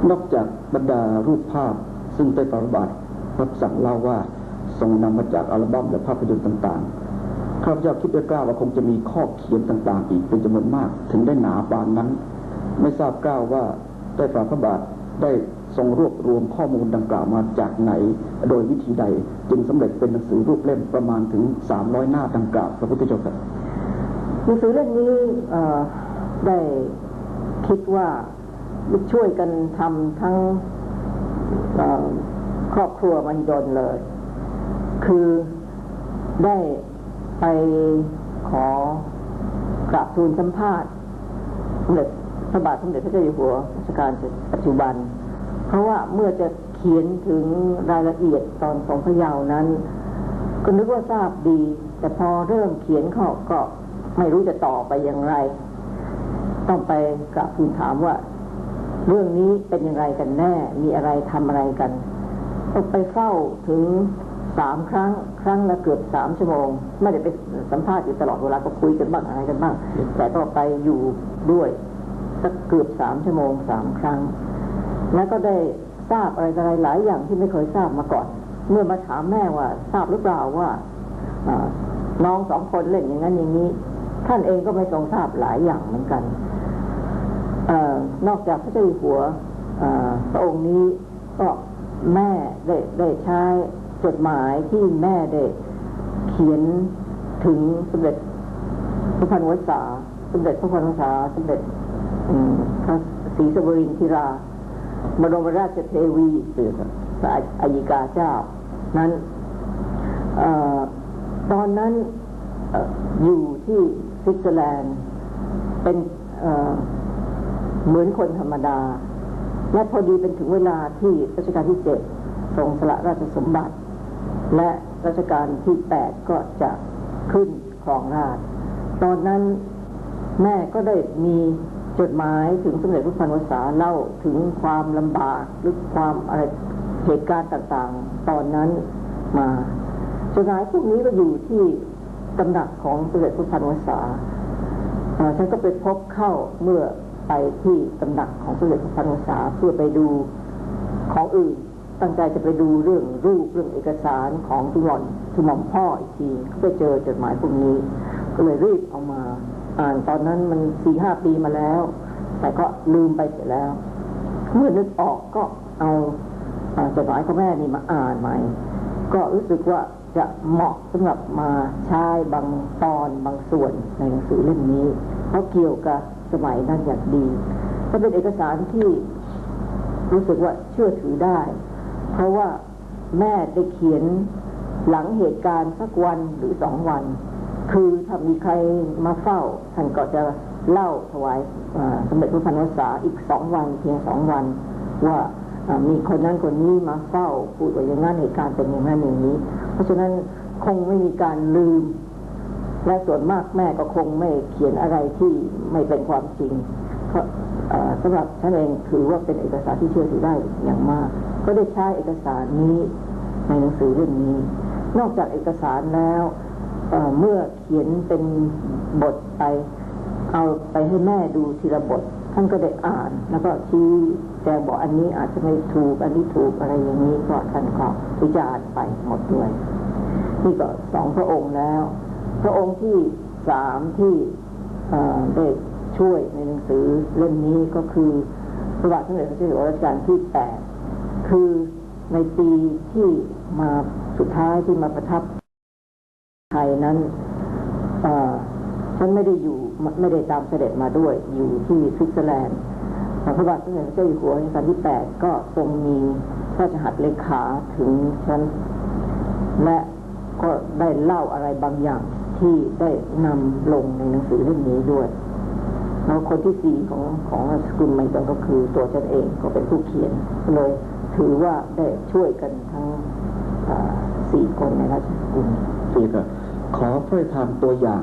ນອກຈາກບັນດາຮູບພາບ ຊຶ່ງໃຕ້ຝາພະບາດຮັບສັ່ງເລົ່າວ່າ ຊົງນຳມາຈາກອັລບັມ ແລະ ພາບພະຍົນຕ່າງໆ, ຂ້າພະເຈົ້າຄິດໄດ້ກ່າວວ່າຄົງຈະມີຂໍ້ຂຽນຕ່າງໆອີກເປັນຈຳນວນມາກ ເຖິງໄດ້ໜາປານນັ້ນ. ໄມ່ຊາບກ່າວວ່າໃຕ້ຝາພະບາດໄດ້ຊົງລວບລວມຂໍ້ມູນດັ່ງກ່າວມາຈາກໃນ ໂດຍວິທີໃດ ຈຶ່ງສຳເລັດເປັນໜັງສືຮູບເຫຼັ້ມປະມານເຖິງສາມຮ້ອຍໜ້າດັ່ງກ່າວ ພະພຸດທະເຈົ້າຂ້າ? ໜັງສືເຫຼັ້ມນີ້ ເອີ ໄດ້ຄິດວ່າ ຊ່ວຍກັນທຳທັງ ເອີ ຄອບຄົວມະຫິດົນເລີຍ ຄືໄດ້ໄປຂໍກາບທູນສຳພາດ ສົມເດັດ ພະບາດສົມເດັດພະເຈົ້າຢູ່ຫົວ ລັດຊະການປັດຈຸບັນ ເພາະວ່າເມື່ອຈະຂຽນເຖິງລາຍລະອຽດຕອນຊົງພະເຍົານັ້ນ ກໍນຶກວ່າຊາບດີ ແຕ່ພໍເລີ່ມຂຽນເຂົ້າກໍ ໄມ່ຮູ້ຈະຕໍ່ໄປຢ່າງໄລ ຕ້ອງໄປກາບທູນຖາມວ່າ ເລື່ອງນີ້ເປັນຢ່າງໄລກັນແນ່ ມີອະໄລ ທຳອະໄລກັນ? ຕ້ອງໄປເຝົ້າເຖິງສາມຄັ້ງ ຄັ້ງລະເກືອບສາມຊົ່ວໂມງ. ໄມ່ໄດ້ໄປສຳພາດຢູ່ຕະຫຼອດເວລາ ກໍຄຸຍກັນບ້າງ ອະໄລກັນບ້າງ ແຕ່ກໍໄປຢູ່ດ້ວຍສັກເກືອບສາມຊົ່ວໂມງ ສາມຄັ້ງ ແລ້ວກໍໄດ້ ຊາບອະໄລຕໍ່ອະໄລຫຼາຍຢ່າງທີ່ໄມ່ເຄີຍຊາບມາກ່ອນ. ເມື່ອມາຖາມແມ່ວ່າ ຊາບຫຼືເປົ່າວ່າ ເອີ ນ້ອງສອງຄົນເຫຼັ້ນຢ່າງນັ້ນຢ່າງນີ້ ທ່ານເອງກໍໄມ່ຊົງຊາບຫຼາຍຢ່າງເໝືອນກັນ. ເອີ ນອກຈາກພະເຈົ້າຢູ່ຫົວ ເອີ ພະອົງນີ້ ກໍແມ່ໄດ້ ໄດ້ໃຊ້ຈົດໝາຍທີ່ແມ່ໄດ້ຂຽນເຖິງສົມເດັດພະພັນວົງສາ ສົມເດັດພະພັນວົງສາ ສົມເດັດ ອືມ ພະສີສະວະລິນທິລາ ບະລົມລາຊະເທວີ ຫຼື ພະອັຍ ອັຍກາເຈົ້ານັ້ນ ເອີ ຕອນນັ້ນ ເອີ ຢູ່ທີ່ສວິດເຊີແລນ ເປັນ ເອີ ເໝືອນຄົນທຳມະດາ ແລະ ພໍດີເປັນເຖິງເວລາທີ່ລັດຊະການທີເຈັດ ຊົງສະຫຼະລາຊະສົມບັດ ແລະ ລັດຊະການທີແປດ ກໍຈະຂຶ້ນ ຄອງລາດ. ຕອນນັ້ນແມ່ກໍໄດ້ມີຈົດໝາຍເຖິງສົມເດັດພະພັນວົງສາ ເລົ່າເຖິງຄວາມລຳບາກ ຫຼື ຄວາມອະໄລ ເຫດການຕ່າງໆຕອນນັ້ນມາ. ຈົດໝາຍພວກນີ້ກໍຢູ່ທີ່ຕຳໜັກຂອງສົມເດັດພະພັນວົງສາ. ເອີ ທ່ານກໍໄປພົບເຂົ້າ ເມື່ອໄປທີ່ຕຳໜັກຂອງສົມເດັດພະພັນວົງສາ ເພື່ອໄປດູຂອງອື່ນ ຕັ້ງໃຈຈະໄປດູເລື່ອງຮູບ ເລື່ອງເອກະສານຂອງທຸມອນ ທຸມອນພໍ່ອີກທີ ກໍໄປເຈີຈົດໝາຍພວກນີ້ ກໍເລີຍຣີບເອົາມາອ່ານ. ຕອນນັ້ນມັນສີ່ຫ້າປີມາແລ້ວ ແຕ່ກໍລືມໄປເສຍແລ້ວ. ເມື່ອນຶກອອກກໍເອົາ ເອີ ຈົດໝາຍຂອງແມ່ນີ້ມາອ່ານໃໝ່ ກໍຮູ້ສຶກວ່າ ຈະເໝາະສຳລັບມາໃຊ້ບາງຕອນບາງສ່ວນໃນໜັງສືເຫຼັ້ມນີ້ ເພາະກ່ຽວກັບສະໄໝນັ້ນຢ່າງດີ ແລະ ເປັນເອກະສານທີ່ຮູ້ສຶກວ່າເຊື່ອຖືໄດ້ ເພາະວ່າແມ່ໄດ້ຂຽນຫຼັງເຫດການສັກວັນ ຫຼື ສອງວັນ ຄືຖ້າມີໃຄມາເຝົ້າ ທ່ານກໍຈະເລົ່າຖວາຍ ເອີ ສົມເດັດພະພັນວົງສາອີກສອງວັນ ພຽງສອງວັນ ວ່າ ເອີ ມີຄົນນັ້ນຄົນນີ້ມາເຝົ້າ ພູດວ່າຢ່າງນັ້ນ ເຫດການເປັນຢ່າງນັ້ນຢ່າງນີ້. ເພາະສະນັ້ນຄົງໄມ່ມີການລືມ ແລະ ສ່ວນມາກແມ່ກໍຄົງໄມ່ຂຽນອະໄລທີ່ໄມ່ເປັນຄວາມຈິງ ເພາະ ເອີ ສຳລັບທ່ານເອງຖືວ່າເປັນເອກະສານທີ່ເຊື່ອຖືໄດ້ຢ່າງມາກ ກໍໄດ້ໃຊ້ເອກະສານນີ້ໃນໜັງສືເຫຼັ້ມນີ້. ນອກຈາກເອກະສານແລ້ວ ເອີ ເມື່ອ ຂຽນເປັນບົດໄປ ເອົາໄປໃຫ້ແມ່ດູທີລະບົດ ທ່ານກໍໄດ້ອ່ານ ແລ້ວກໍຊີ້ແຈງບອກ ອັນນີ້ອາດຈະໄມ່ຖືກ ອັນນີ້ຖືກ ອະໄລຢ່າງນີ້ ກໍທ່ານກໍວິຈານໄປໝົດດ້ວຍ. ນີ້ກໍສອງພະອົງແລ້ວ. ພະອົງທີສາມທີ່ ເອີ ໄດ້ຊ່ວຍໃນໜັງສືເຫຼັ້ມນີ້ ກໍຄືພະບາດສົມເດັດພະເຈົ້າຢູ່ຫົວ ລັດຊະການທີແປດ ຄືໃນປີທີ່ມາ ສຸດທ້າຍທີ່ມາປະທັບ ໄທນັ້ນ ເອີ ທ່ານໄມ່ໄດ້ຢູ່ ໄມ່ໄດ້ຕາມສະເດັດມາດ້ວຍ ຢູ່ທີ່ສວິດເຊີແລນ. ພະບາດສົມເດັດພະເຈົ້າຢູ່ຫົວ ລັດຊະການທີແປດ ກໍຊົງມີພະຣາຊະຫັດເລຂາເຖິງທ່ານ ແລະ ກໍໄດ້ເລົ່າອະໄລບາງຢ່າງທີ່ໄດ້ນຳລົງໃນໜັງສືເຫຼັ້ມນີ້ດ້ວຍ. แล้วคนที่สี่ของของราชสกุลเหมือนกันก็คือตัวฉันเองก็เป็นผู้เขียน ก็เลยถือว่าได้ช่วยกันทั้งเอ่อสี่คนในราชสกุล เอกขอพระราชทานตัวอย่าง